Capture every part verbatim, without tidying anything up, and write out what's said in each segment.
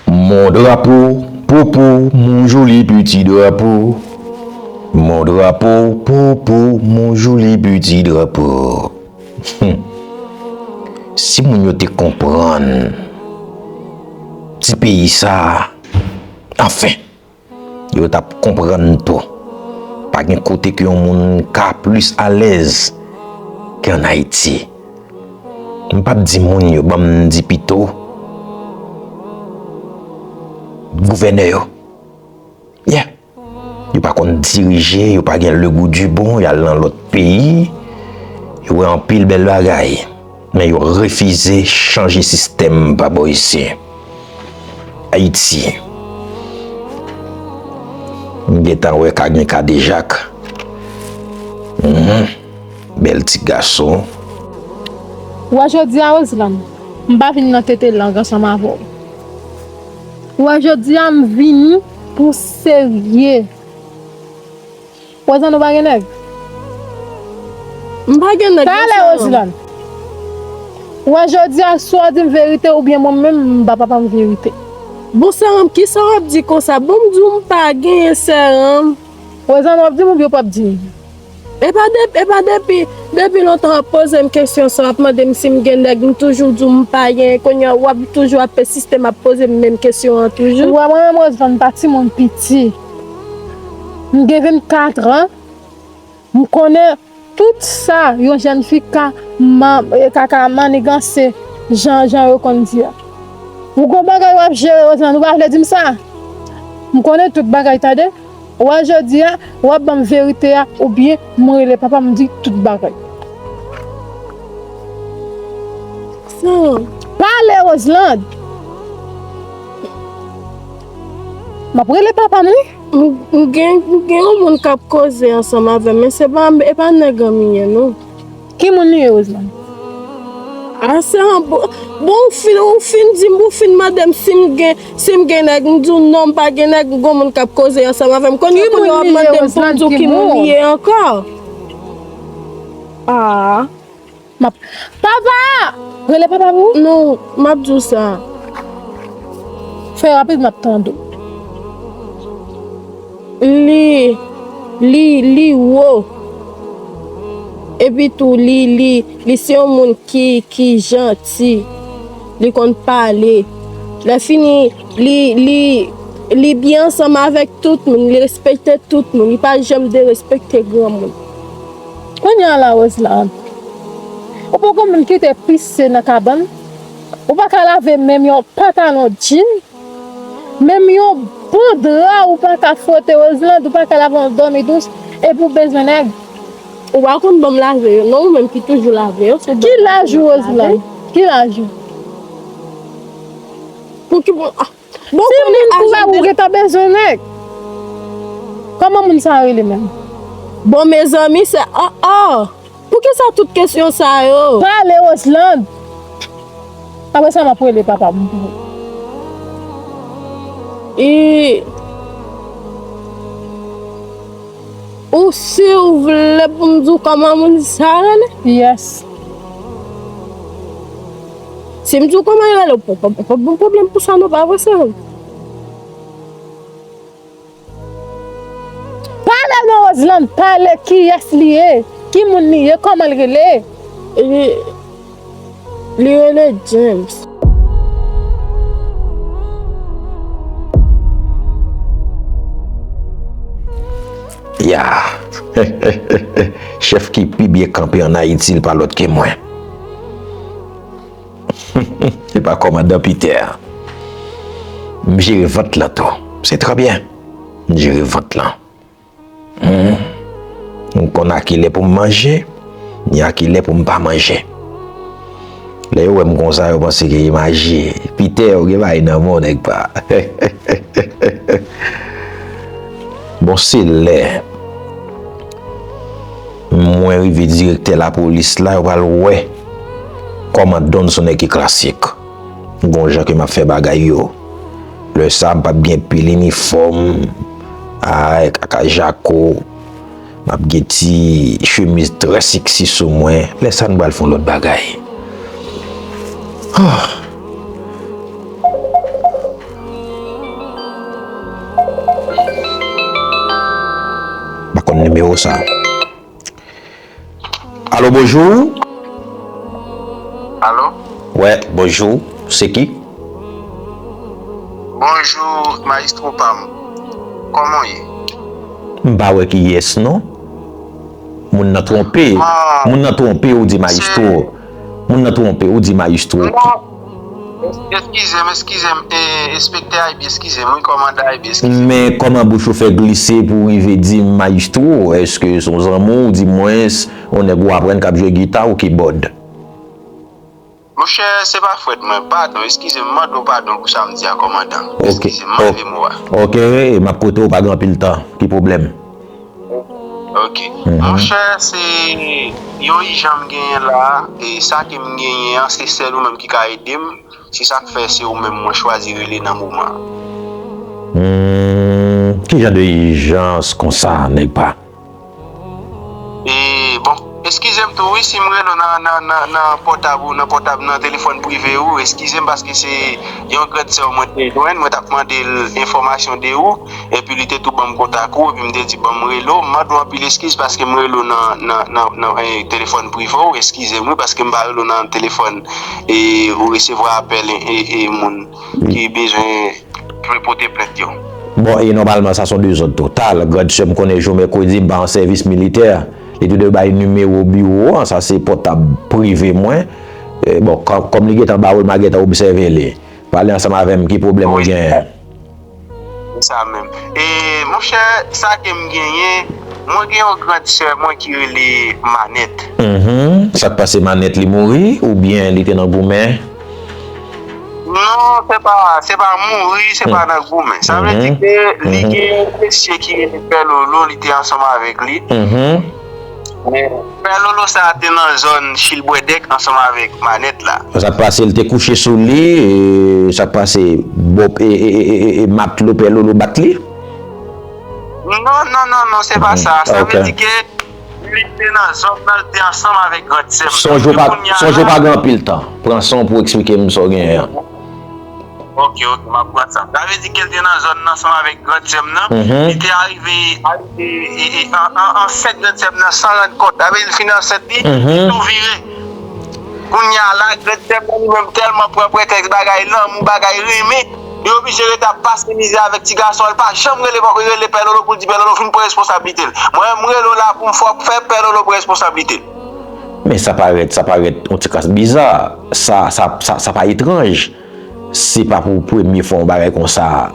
Mon drapeau, popo, mon joli petit drapeau. Mon drapeau, popo, mon joli petit drapeau. Hmm. Si moun yo te konprann ti peyi sa a, anfen, yo t ap konprann tou. Pa gen kote ke yon moun ka plis alèz ke ann Ayiti. M p ap di moun yo, ban m di pito gouvènè yo. Yeah. Yo pa konn dirije, yo pa gen le goût du bon, y al nan lòt peyi, yo wè anpil bèl bagay, men yo refize chanje sistèm pa bò isi. Ayiti. M gentan wè ka gen kadejak. Mhm. Bèl ti gason. Ou wè jodi a, Roseland, m pa vin nan tete lang ansanm avè w. Ou wè jodi a, m vini pou serye. Roseland, ou pa gen nèg? M pa gen nèg, non, sè m. Pale, Roseland. Ou wè jodi a, swa w di m verite oubyen mwen menm, m ba papa m verite. Bon, sè m, kisa w ap di konsa? Bon, m di w m pa genyen, sè m. Roseland, w ap di m oubyen w p ap di m? E pa de, e pa depi, depi lontan w ap poze m kesyon sa, w ap mande m si m gen nèg, m toujou di w m pa gen, kounye a w ap toujou ap pèsiste m ap poze m menm kesyon an toujou. Ou wè mwen menm, Roseland, m pa timoun piti. M gen vennkat an, m konnen tout sa yon jèn fi ka man-, e ka, ka maniganse jan, jan yo konn di a. Ou gon bagay w ap jere, Roseland, ou pa vle di m sa? M konnen tout bagay, tande. Ou wè jodi a, w ap ban m verite a, oubyen mwen rele papa m, m di tout bagay. Sa. Pale, Roseland! M ap rele papa m, wi. M, m gen, m gen yon moun k ap koze ansanm avè m, men se pa, e pa nèg an m ye, non. Ki moun li ye, Roseland? A, se yon bo-, bon, ou fin, ou fin di m, ou fin mande m si m gen, si m gen nèg, m di w non, m pa gen nèg, m gon moun k ap koze ansanm avè m. Kounye a, kounye a w ap mande m pou m di w ki moun li ye ankò. A. M ap, papa! Rele papa pou ou? Non, m ap di w sa. Fè rapid, m ap tande w. Li, li, li wo. Epi tou, li, li, li se yon moun ki, ki janti. Li konn pale. Lè fini, li, li, li byen ansanm avèk tout moun. Li respekte tout moun. Li pa janm derespekte granmoun. Kounye a la, Roseland, ou poko menm kite pise nan kabann? Ou pa ka lave menm yon pantalon djin? Menm yon bon dra ou pa ka fwote, Roseland, ou pa ka lave yon dòmi dous, epi w bezwen nèg. Ou pa konn ban m lave yo, non, ou menm ki toujou lave yo, se ou ki laj ou, Roseland? Ki laj ou? Pou ki bon, ah, bon, si moun konnen kouvè ou gentan bezwen nèg, kòman moun sa rele menm? Bon, mezanmi, se, oh, oh. Poukisa tout kesyon sa yo? Pale, Roseland! Apre sa, m ap rele papa m pou ou. E, ou si w vle pou m di w kòman moun sa rele? Yes. Si m di w kòman l rele, w p ap, p ap, p ap gen pwoblèm pou sa, non, pa vre, sè m? Pale non, Roseland, pale, kiyès li ye? Ki moun li ye? Kòman l rele? Li, li rele James. Ya. Chèf ki pi byen kanpe ann Ayiti, li pa lòt ke mwen. Se pa kòmandan Peter. M jere vant lan tou. Se trè byen. M jere vant lan. Hmm. M konn a kilè pou m manje, ni a kilè pou m pa manje. Lè yo wè m konsa, yo panse ke e maji. Peter, ou gen bagay nan men w, nèg pa. Bon, se lè mwen rive direktè lapolis la, yo pral wè kòman Don se yon nèg ki klasik. Gon jan ke m ap fè bagay yo. Lè sa a, m p ap gen pil inifòm, a, kaka jako. M ap gen ti chemiz trè seksi sou mwen. Lè sa a, nou pral fè yon lòt bagay. Ah. Nimewo sa. Alo, bonjou. Alo? Wè, bonjou. Se ki? Bonjou, mayestwo pa m. Kòman w ye? M pa wè kiyès non. Moun nan twonpe. Bon, Moun nan twonpe ou di mayestwo. Moun nan twonpe ou di mayestwo. Non. Es- Eskize m, eskize m, e, enspektè Aybi, eskize m, wi, kòmandan Aybi, eskize m. Men kòman bouch ou fè glise pou w rive di m mayestwo? Èske se yon zanmi w, dimwens, yon nèg ou aprann k ap jwe gita ou kibòd? Monchè, se pa frèt mwen, padon, eskize m, mande w padon pou sa m di a, kòmandan. Ok, Eskize m, m anleve mo a. Ok, m ap koute w, pa gen anpil tan. Ki pwoblèm? Ok. Mhm. Monchè, se yon ijan m genyen la, e sa ke m genyen an, se sèl ou menm ki ka ede m. Se sa k fè se ou menm mwen chwazi rele nan moman an. Hmm, ki jan de ijans konsa, nèg pa? E, bon, eskize m tou, wi, si m rele w nan, nan, nan, nan pòtab ou, nan pòtab, nan telefòn prive ou, eskize m, paske se yon grandsè w mwen te jwenn, mwen t ap mande l enfòmasyon de ou, epi li te tou ban m kontak ou, epi m te di, "Ban m rele w." M mande w anpil eskiz paske m rele w nan, nan, nan, nan, eh, telefòn prive w, eskize m, wi, paske m pa rele w nan telefòn, e ou resevwa apèl, e, e, e moun ki bezwen vle pote plent yo. Bon, e nòmalman, sa se yon dezòd total. Grandsè m konnen jou mèkredi, m pa an sèvis militè. Li tou de bay nimewo biwo an, sa se pòtab prive mwen. E, bon, kò- kòm li gentan ba w l, m a gentan obsève li. Pale ansanm avè m, ki pwoblèm ou genyen? Se sa menm. E, monchè, sa ke m genyen, mwen gen yon grandsè mwen ki rele Manèt. Mhm. Sa k pase Manèt, li mouri oubyen li te nan goumen? Non, se pa, se pa mouri, se pa nan goumen. Sa vle di ke li gen yon mesye ki rele Pè Lolo, li te ansanm avèk li. Mhm. Men Pè Lolo sa a te nan zòn Chilbwèdèk ansanm avèk Manèt la. Sa k pase, l te kouche sou li, e, sa k pase, bon, e, e, e, e, e, matlo Pè Lolo bat li? Non, non, non, non, se pa sa. Sa vle di ke li te nan zòn nan, li te ansanm avèk grandsè m. Sonj ou pa, sonj ou pa gen anpil tan. Pran san w pou w eksplike m sa w genyen an. Ok, ok, m ap pran sa. Sa vle di ke l te nan zòn nan ansanm avèk grandsè m nan. Mhm. Li te arive, arive, e, e, an, an, ansent grandsè m nan san rann kont. Sa vle di l fin ansent li, li tou vire. Kounye a la, grandsè m nan li menm tèlman pran pretèks bagay lanmou, bagay renmen, li oblije rete ap pase mizè avèk ti gason an. Li pa janm rele, rele Pè Lolo pou l di Pè Lolo vin pran responsablite l. Mwen, m rele w la pou m fè, fè Pè Lolo pran responsablite l. Men sa parèt, sa parèt yon ti kras biza. Sa, sa, sa, sa pa etranj. Se pa pou premye fwa yon bagay konsa,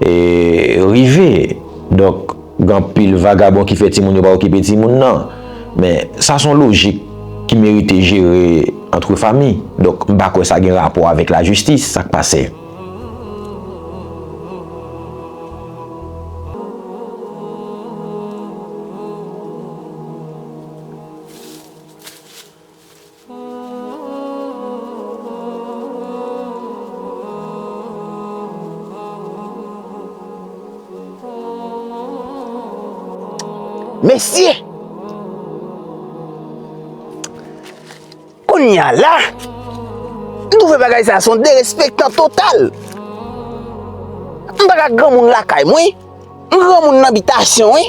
e, rive. Donk, gen anpil vagabon ki fè timoun yo pa okipe timoun nan. Men, sa se yon lojik ki merite jere antre fanmi. Donk, m pa kwè sa gen rapò avèk lajistis, sa k pase. Mesye! Kounye a la, m twouve bagay sa a se yon derespektan total. M pa ka granmoun lakay m, wi. M granmoun nan bitasyon, wi.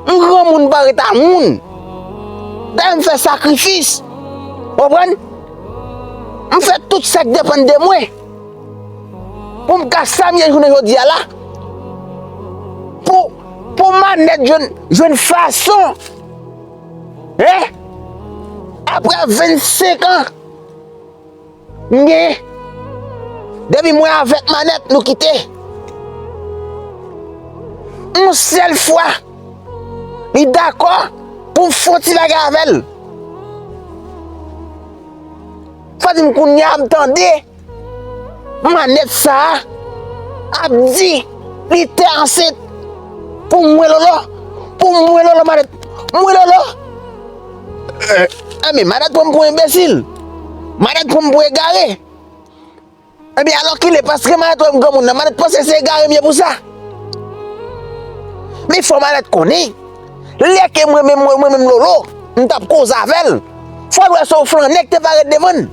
M granmoun pa ret a moun. Dayè m fè sakrifis. Konprann? M fè tout sa k depann de mwen. Pou m ka sa m ye jounen jodi a la. Pou, pou Manèt jwenn, jwenn fason. Hein? Apre vennsenk an. M gen, depi mwen avèk Manèt, nou kite. Yon sèl fwa, li dakò pou m fè yon ti bagay avè l. Fò di m kounye a m tande Manèt sa a ap di li te ansent pou mwen Lolo, pou mwen Lolo, Manèt, mwen Lolo. Eh, men Manèt pran m pou enbesil. Manèt pran m pou egare. Ebyen, alòkile, paske Manèt wè m granmoun nan, Manèt panse se egare m ye pou sa. Men fò Manèt konnen, lè ke mwen menm, mwen, mwen menm Lolo, m t ap koze avè l, fò l wè se yon flannè k te parèt devan l.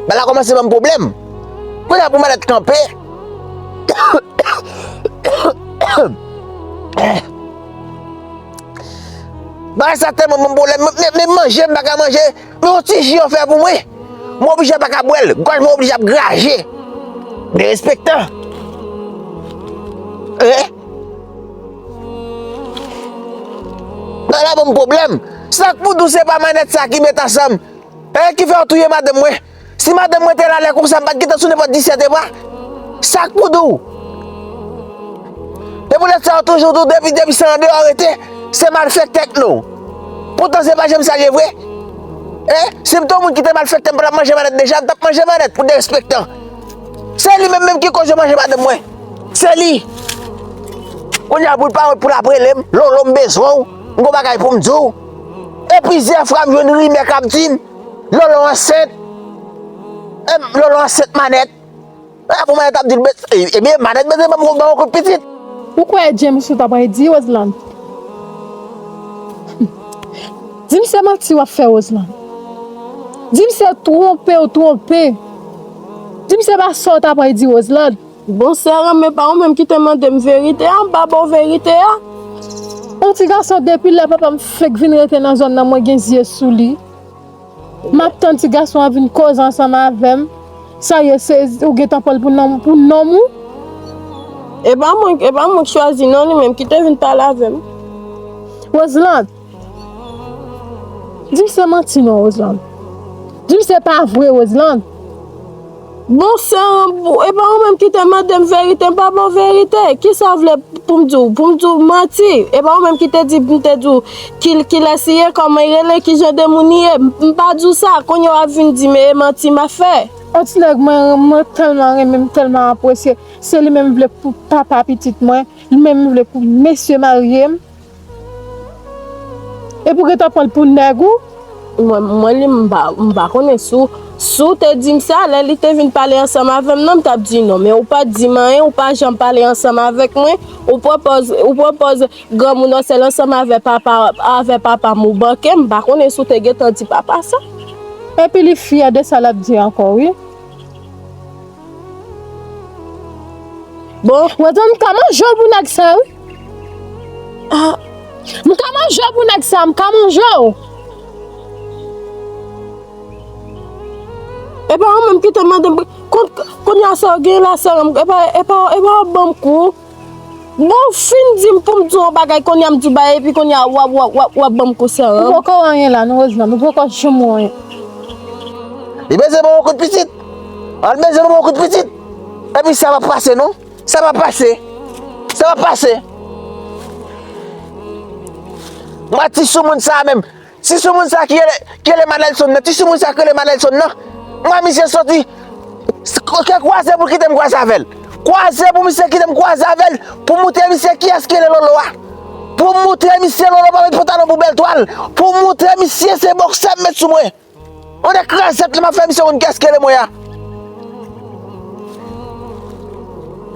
Bagay la kòmanse ban m pwoblèm. Kounye a pou malèt kanpe. Bagay sa tèlman ban m pwoblèm. Men, men, men manje, m pa ka manje. Men yon ti ji yo fè pou mwen. Mwen oblije pa ka bwè l. Gòj mwen oblije ap graje. Derespektan. Eh? Bagay la ban m pwoblèm. Sa k pou di w se pa manèt sa ki met ansanm. Eh, ki fè w touye madanm mwen? Si madanm mwen te la lè konsa, m pa t gentan sou nenpòt disèt epa. Sa k pou di w? E poutèt sa, yo toujou di w depi, depi se andeyò rete, se malfektè k non. Poutan, se pa janm sa l ye vre. Eh, si m te yon moun ki te malfektè, m pa t ap manje manèt deja, m t ap manje manèt pou derespektan. Se li menm menm ki koz yo manje madanm mwen. Se li. Kounye a pou l parèt pou l ap rele m, Lolo, m bezwen w, m gon bagay pou m di w. E plizyè fwa m jwenn rimè k ap di m, Lolo ansent. Em, Lolo ansent manèt. E pou manèt ap di l bet, e, ebyen, manèt bezwen ban m, ban m yon kout pitit. Ou kwè James ou ta pral di, Roseland? Di m se manti w ap fè, Roseland. Di m se twonpe w twonpe. Di m se pa sa w ta pral di, Roseland. Bon, sè Ranm, e pa ou menm ki te mande m verite a, m pa ba w verite a. Yon ti gason depi lè papa m fenk vin rete nan zòn nan, mwen gen zye sou li. M ap tann ti gason an vin koze ansanm avè m. Sa ye, se ou gentan pran l pou nonm, pou nonm ou? E pa mwen, e pa mwen k chwazi non, li menm ki te vin pale avè m. Roseland, di m se manti non, Roseland. Di m se pa vre, Roseland. Bon, sè Ranm, e pa ou menm ki te mande m verite, m pa ba w verite. Kisa w vle pou m di w? Pou m di w manti? E pa ou menm ki te di, m te di w ki, kilès li ye, kòman li rele, ki jan de moun li ye? M, m pa di w sa, kounye a w ap vin di m e manti m ap fè. Yon ti nèg mwen, mwen tèlman renmen, m tèlman apresye. Se li menm m vle pou papa pitit mwen, li menm m vle pou mesye marye m. Epi w gentan pran l pou nèg ou? Mwen, mwen li, m pa, m pa konnen si w, si w te di m sa, lè li te vin pale ansanm avè m nan, m t ap di non, men ou pa t di m anyen, ou pa janm pale ansanm avèk mwen, ou pran pòz, ou pran pòz granmoun, ou sèl ansanm avè papa, avè papa m ou banke, m pa konnen si w te gentan di papa sa. Epi li fyè de sa l ap di ankò, wi. Bon. Wè, m ka manje w pou nèg sa, wi. Ah. M ka manje w pou nèg sa, m ka manje w. E pa ou menm ki te mande m, kon-, kounye a sa w gen la, sè Ranm, e pa, e pa, e pa w ap ban m kou. Bon, w fin di m pou m di w yon bagay, kounye a m di w bagay, epi kounye a w ap, w ap, w ap, w ap ban m kou, sè Ranm. Ou poko wè anyen la, non, Roseland, ou poko janm wè anyen. Li bezwen ban m yon kout pitit. Al bezwen ban m yon kout pitit. Epi sa p ap pase, non. Sa p ap pase. Sa p ap pase. Mwen ti soumoun sa menm. Ti soumoun sa ki rele, ki rele Manelson nan. Ti soumoun sa ki rele Manelson nan. Mwen misye soti. Ke kwaze pou kite m kwaze avè l. Kwaze pou misye kite m kwaze avè l. Pou montre misye kiyès ki rele Lolo a. Pou montre misye Lolo pa met pantalon pou bèl twal. Pou montre misye se bòksè m met sou mwen. On nèg krazèt la m ap fè misye konn kiyès ki rele mwen a.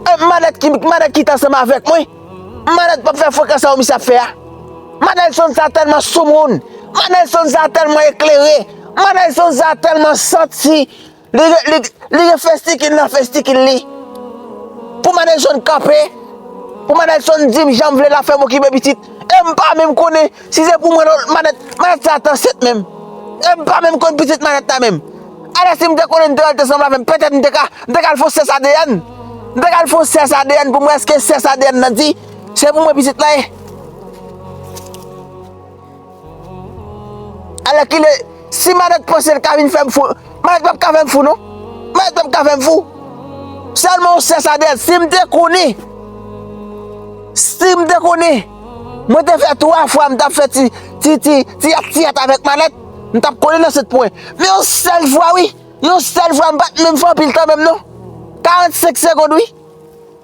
E manèt ki, manèt ki t ansanm avèk mwen. Manèt p ap fè frekans sa yo misye ap fè a. Manelson sa tèlman soumoun. Manelson sa tèlman eklere. Manelson sa tèlman santi. Li, li, li gen festikil nan festikil li. Pou Manelson kanpe, pou Manelson di m jan m vle l ap fè m okipe pitit. E m pa menm konnen si se pou mwen lòt manèt, manèt sa t ansent menm. E m pa menm konn pitit manèt la menm. Alè si m te konnen, m te rete ansanm avè m, petèt m te ka, m te ka al fè yon sès A D N. M te ka al fè yon sès A D N pou m wè èske sès A D N nan di se pou mwen pitit la ye. Alèkile, si manèt panse l ka vin fè m fou, manèt p ap ka fè m fou, non. Manèt p ap ka fè m fou. Sèlman yon sès A D N, si m te konnen, si m te konnen, mwen te fè twa fwa, m t ap fè ti, ti, ti, tiyat, tiyat avèk manèt, m t ap konnen nan sèt pwen. Men yon sèl fwa, wi, yon sèl fwa, m pa t menm fè anpil tan menm, non. Karannsenk segonn, wi.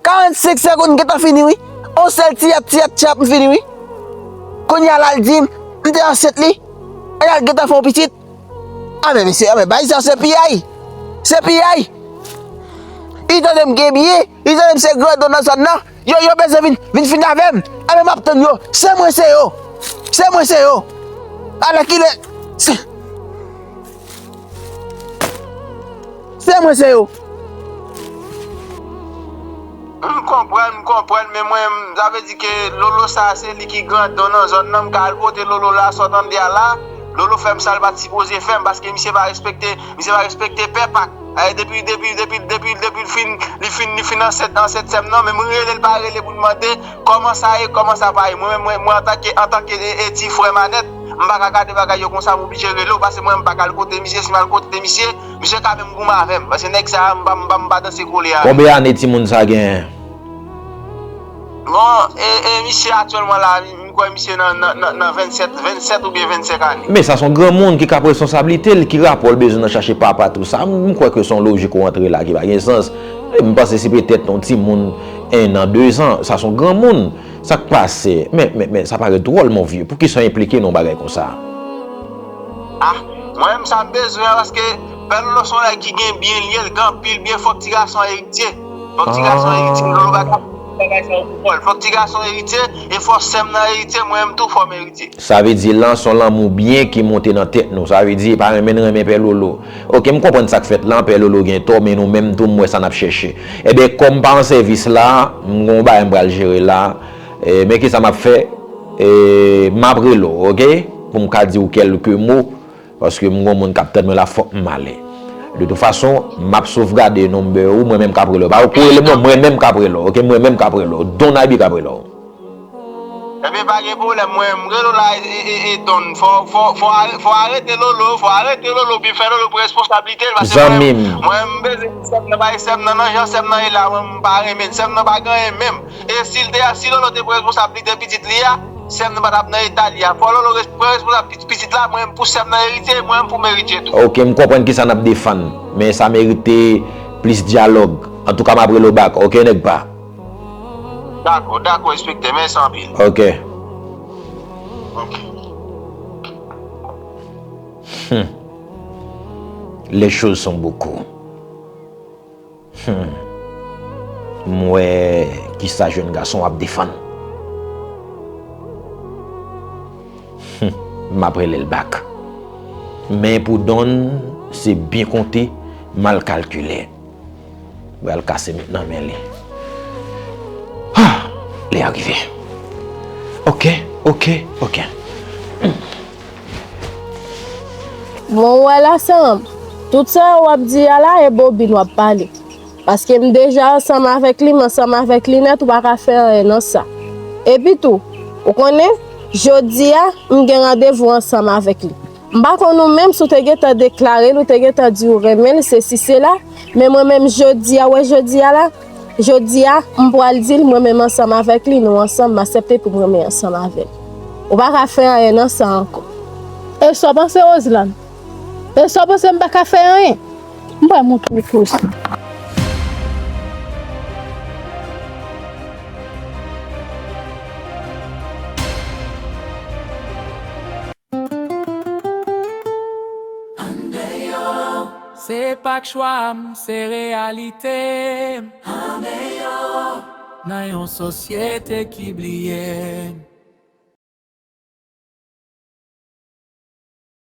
Karannsenk segonn gentan fini wi. On sèl tiyat, tiyat, tiyat m fini wi. Kounye a l al di m, m te ansent li. E l al gentan fè yon pitit. A men mesye, a men bagay sa se piyay. Se piyay. Li tande m gen byen, li tande m se grandon nan zòn nan. Yo, yo bezwen vin, vin fini avè m. A men m ap tann yo. Se mwen se yo. Se mwen se yo. Alèkile. Se, se mwen se yo. M konprann, m konprann, men mwen, m, sa vle di ke Lolo sa, se li ki grandon nan zòn nan, m ka al pote Lolo la, sa w tande a la, Lolo fè m sa l pa t sipoze fè m, paske misye pa respekte, misye pa respekte pè Pak. Ay, depi, depi, depi, depi, depi l fin, li fin, li fin ansent, ansent sè m nan, men mwen rele l pa rele pou l mande kòman sa ye, kòman sa pa ye. Mwen, mwen, mwen, antanke, antanke, e, e, ti frè Manèt, m pa ka gade bagay yo konsa, m oblije rele w, paske mwen, m pa ka al kote misye, si m al kote misye, misye ka menm goumen avè m, paske nèg sa a, m pa, m pa, m pa danse kole avè l. Konbyen ane timoun sa genyen? Bon, e, e misye aktyèlman la, m kwè misye nan, nan, nan, nan vennsèt, vennsèt oubyen vennsenk ane. Men sa se yon granmoun ki ka pran responsablite l, ki rapò l bezwen nan chache papa, tou sa. M, m kwè ke se yon lojik ou antre la ki pa gen sans. E m panse se petèt yon timoun en an, de zan, sa se yon granmoun. Sa k pase? Men, men, men, sa parèt dwòl, mon vieux. Poukisa w enplike nan yon bagay konsa? Ah, mwen menm sa m bezwen an, paske Pè Lolo se yon nèg ki gen byen li ye, l gen anpil byen, fòk ti gason an eritye. Fòk ti gason an eritye, Lolo pa ka fè bagay sa yo pou kò l. Fòk ti gason eritye, e fòk sè m nan eritye, mwen menm tou fò m eritye. Sa vle di lan se yon lanmou byen ki monte nan tèt nou. Sa vle di pa renmen n renmen Pè Lolo. Oke, m konprann sa k fèt lan, Pè Lolo gen tò, men nou menm tou m wè sa n ap chèche. Ebyen, kòm m pa an sèvis la, m gen yon bagay m pral jere la. E, men kisa m ap fè? E, m ap rele w, oke? Pou m ka di w kèlke mo, paske m gen yon moun k ap tann mwen la, fòk m ale. De tout fason, m ap sovgade nonbè ou, mwen menm k ap rele w. Pa ou k rele m non, mwen menm k ap rele w, oke? Mwen menm k ap rele w. Don Aybi k ap rele w. Ebyen, pa gen pwoblèm, mwen, m rele w la, e, e, e, Don, fò, fò, fò, are- fò arete Lolo, fò arete Lolo, byen fè Lolo pran responsablite l, paske mwen, mwen, m bezwen sè m nan, bay sè m nan, nan jan sè m nan ye la, mwen, m pa renmen l, sè m nan pa gen anyen menm. E si l te, si Lolo te pran responsablite pitit li a, sè m nan pa t ap nan eta li a. Fò Lolo res- pran responsab pi- pitit la, mwen, m pou sè m nan eritye, mwen, m pou m eritye tou. Oke, m konprann kisa n ap defann, men sa merite plis dyalòg. Antouka, m ap rele w bak, oke, nèg pa. Dakò, dakò, enspektè, mèsi anpil. Ok. Ok. Hmm. Les choses sont beaucoup. Hmm. M wè kisa jèn gason ap defann. Hmm. M ap rele l bak. Men pou Don, se byen konte, mal kalkile. Pral kase met nan men li. Ah, li arive. Ok, ok, ok. Bon, wè la, Sam, tout sa w ap di a la, e bobin w ap pale. Paske m deja ansanm avèk li, m ansanm avèk li nèt, ou pa ka fè anyen nan sa. Epi tou, ou konnen, jodi a, m gen randevou ansanm avèk li. M pa konn ou menm si w te gentan deklare l, ou te gentan di w renmen l, sesi sela, men mwen menm jodi a, wè jodi a la, jodi a, m pral di l mwen menm ansanm avèk li, nou ansanm, m aksepte pou m renmen ansanm avè l. Ou pa ka fè anyen nan sa ankò. E sa w panse, Roseland? E sa w panse m pa ka fè anyen? M pral montre w tou sa. Se pa k chwa m, se reyalite m. Andeyò, nan yon sosyete ki bliye m.